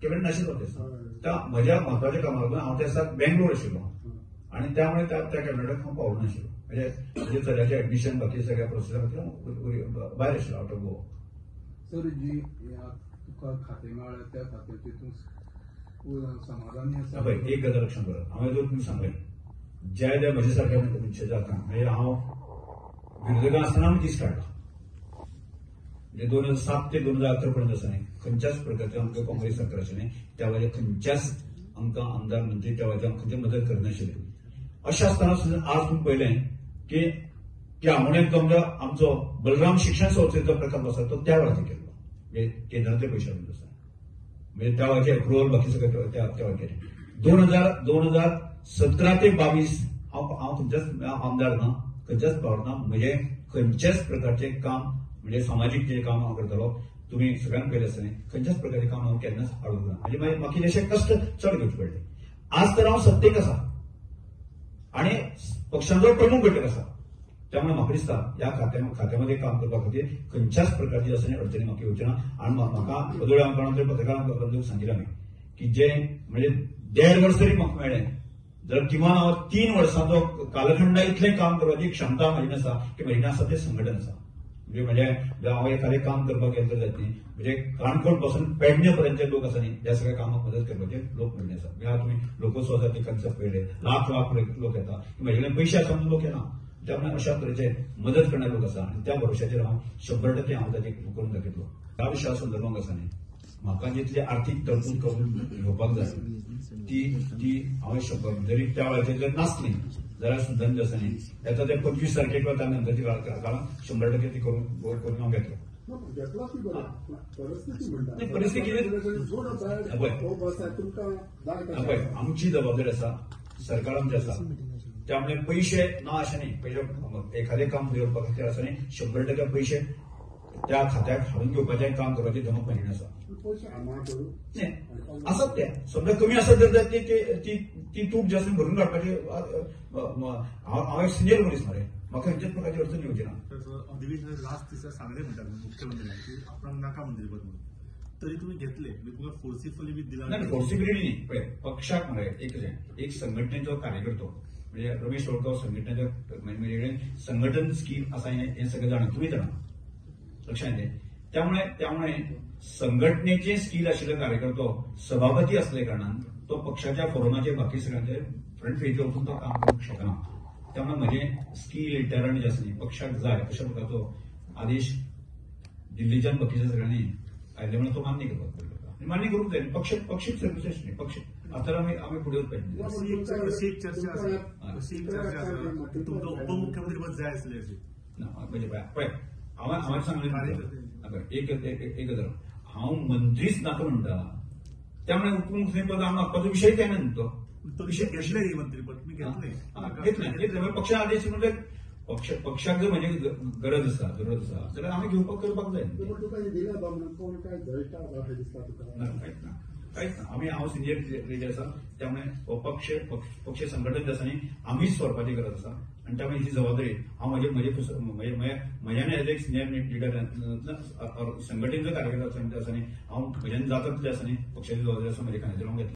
Cabinet नाशिल्लो ते दिसा. त्या म्हज्या म्हत्वाच्या कामाक लागून हांव त्या दिसा बेंगलोर आशिल्लो आनी त्यामुळे त्या त्या कॅबिनेटाक हांव पावलो नाशिल्लो. म्हणजे म्हज्या चल्याचें एडमिशन बाकी सगळ्या प्रोसेसा खातीर हांव भायर आशिल्लो, आउट ऑफ गोवा. सर, जी तुका खातें मेळ्ळें त्या खात्याचेर तूं समाधानी आसा? पळय, एक गजाल लक्षात दवरात, हांवें जर तुमी सांगलें ज्या ज्या म्हज्या सारक्या मनशाच्या हातान, म्हणजे हांव विरोधकां आसतना आमी दीस काडला. म्हणजे 2007 ते 2011 पर्यंत आसतना खंयच्याच प्रकारचें आमकां काँग्रेस सरकार आशिल्लें त्या वेळार खंयच्याच आमकां आमदार मंत्री त्या वेळार खंयची मदत करनाशिल्ले. अशें आसतना सुद्दां आज तुमी पळयलें की त्या आमोणेक जो आमचो बलराम शिक्षण संस्थेचो प्रकल्प आसा तो त्या वेळाचेर केल्लो, म्हणजे केंद्रांतले पयशे हाडून आसा, म्हणजे त्या वेळाचे अप्रुवल बाकी सगळें त्या वेळार केलें. 2017 ते 22 हांव खंयच्याच आमदार ना, खंयच्याच पावर ना, म्हणजे खंयच्याच प्रकारचें काम म्हणजे सामाजीक जे काम हांव करतालो तुमी सगळ्यांक पयलें आसतलें, खंयच्याच प्रकारचें काम हांव केन्नाच हाडूंक ना. म्हणजे मागीर म्हाका कितलेशे कश्ट चड घेवचे पडले. आज तर हांव सत्तेक आसा आनी पक्षांचो प्रमुख घटक आसा, त्यामुळे म्हाका दिसता ह्या खात्यामध्ये काम करपा खातीर खंयच्याच प्रकारची आसतना अडचणी म्हाका येवच्यो ना. आनी म्हाका अदोळे आमकां पत्रकारांक बंधूक सांगिल्लें आमी की जे म्हणजे 1.5 वर्स तरी म्हाका मेळ्ळें जाल्यार किमान हांव 3 वर्सांचो कालखंडा इतलें काम करपाची क्षमता म्हजी आसा की म्हजी आसा तें संघटन आसा. म्हणजे म्हजें हांव एखादें काम करपाक गेलें तर जाता न्ही, म्हणजे काणकोण पासून पेडणे पर्यंतचे लोक आसा न्ही ह्या सगळ्या कामाक मदत करपाचे लोक म्हणले आसा. म्हणजे तुमी लोकोत्सवासाठी कन्सेप्ट पळयले, लाख लाख लोक येता, म्हजे कडेन पयशे आसा म्हणून लोक येना, त्यामुळे अशा तरेचे मदत करणारे लोक आसा आनी त्या भरोश्याचेर हांव 100% हांव ताचे करून दाखयतलो. ह्या विशया संदर्भात आसा न्ही म्हाका जितली आर्थीक तरतूद करून घेवपाक जाय ती ती हांवें 100 जरी त्या वेळाचेर जर नासली जाल्यार सुद्दां जे आसा न्ही येता ते 25 तारखेक किंवा त्या नंतरच्या काळांत 100% ती करून हांव घेतलो. परिस्थिती कितें पळय, आमची जबाबदारी आसा, सरकार आमचें आसा, त्यामुळे पयशे ना अशें न्ही, पयशे एखादें काम करपा खातीर आसा न्ही 100% पयशे त्या खात्याक हाडून घेवपाचें काम करपाची धमक म्हजी आसा. आसत ते समजा कमी आसत तर ती ती तूप जे आसा भरून काडपाची. हांव एक सिनियर मनीस मरे, म्हाका खंयच्याच प्रकारची अडचण येवची ना. अधिवेशन लास्ट दिसा सांगले म्हणटा मुख्यमंत्र्यांनी की आपणाक नाका मंत्रीपद म्हणून, तरी तुमी घेतले, तुमकां फोर्सिफली बी दिला? ना, फोर्सिबिलिटी न्ही. पळय पक्षाक मरे एक संघटनेचो कार्यकर्तो म्हणजे रमेश तोळकार संघटनेचो म्हणजे संघटन स्कीम आसा हें सगळें जाणा, तुमी जाणा, लक्षात येते. त्यामुळे त्यामुळे संघटनेचे स्कील आशिल्ले कार्यकर्तो सभापती असले कारणान तो पक्षाच्या फोरमाचे बाकी सगळ्यांचे फ्रंट पेजीर वचून तो काम करूंक शकना. त्यामुळे म्हजें स्कील टॅलंट जे आसा न्ही पक्षाक जाय अशा प्रकारचो आदेश दिल्लीच्यान बाकीच्या सगळ्यांनी आयिल्ले म्हणून तो मान्य करपाक पडलो आनी मान्य करूंक जाय. पक्ष पक्षीक सर्विसेस न्ही, पक्ष आतां आमी आमी फुडें वचपाचें. अशी एक चर्चा आसा, अशी एक चर्चा आसा तुमकां उपमुख्यमंत्रीपद जाय आसलें अशें ना. म्हणजे पळय हांवें हांवें सांगलें एक एक गजाल, हांव मंत्रीच नाका म्हणटा, त्यामुळे उपमुख्यमंत्रीपद हांव मागपाचो विशय येना न्ही. तो विशय घेतले मंत्रीपद तुमी घेतले घेतलें घेतलें पक्षा आदेश म्हणजे पक्ष पक्षाक जर म्हजी गरज आसा जरूरत आसा जाल्यार आमी घेवपाक करपाक जाय. ना, कांयच ना, कांयच ना. आमी हांव सिनियर लिडर आसा, त्यामुळे हो पक्ष पक्ष संघटन जे आसा न्ही आमीच व्हरपाची गरज आसा आनी त्यामुळे ही जबाबदारी हांव म्हजे म्हजे म्हज्यान एज एक सिनियर लिडर संघटनेचो कार्यकर्ता आसा न्ही हांव म्हज्यान जाता तितलें आसा न्ही पक्षाची जबाबदारी आसा म्हज्या खांद्याचेर हांव घेतलो.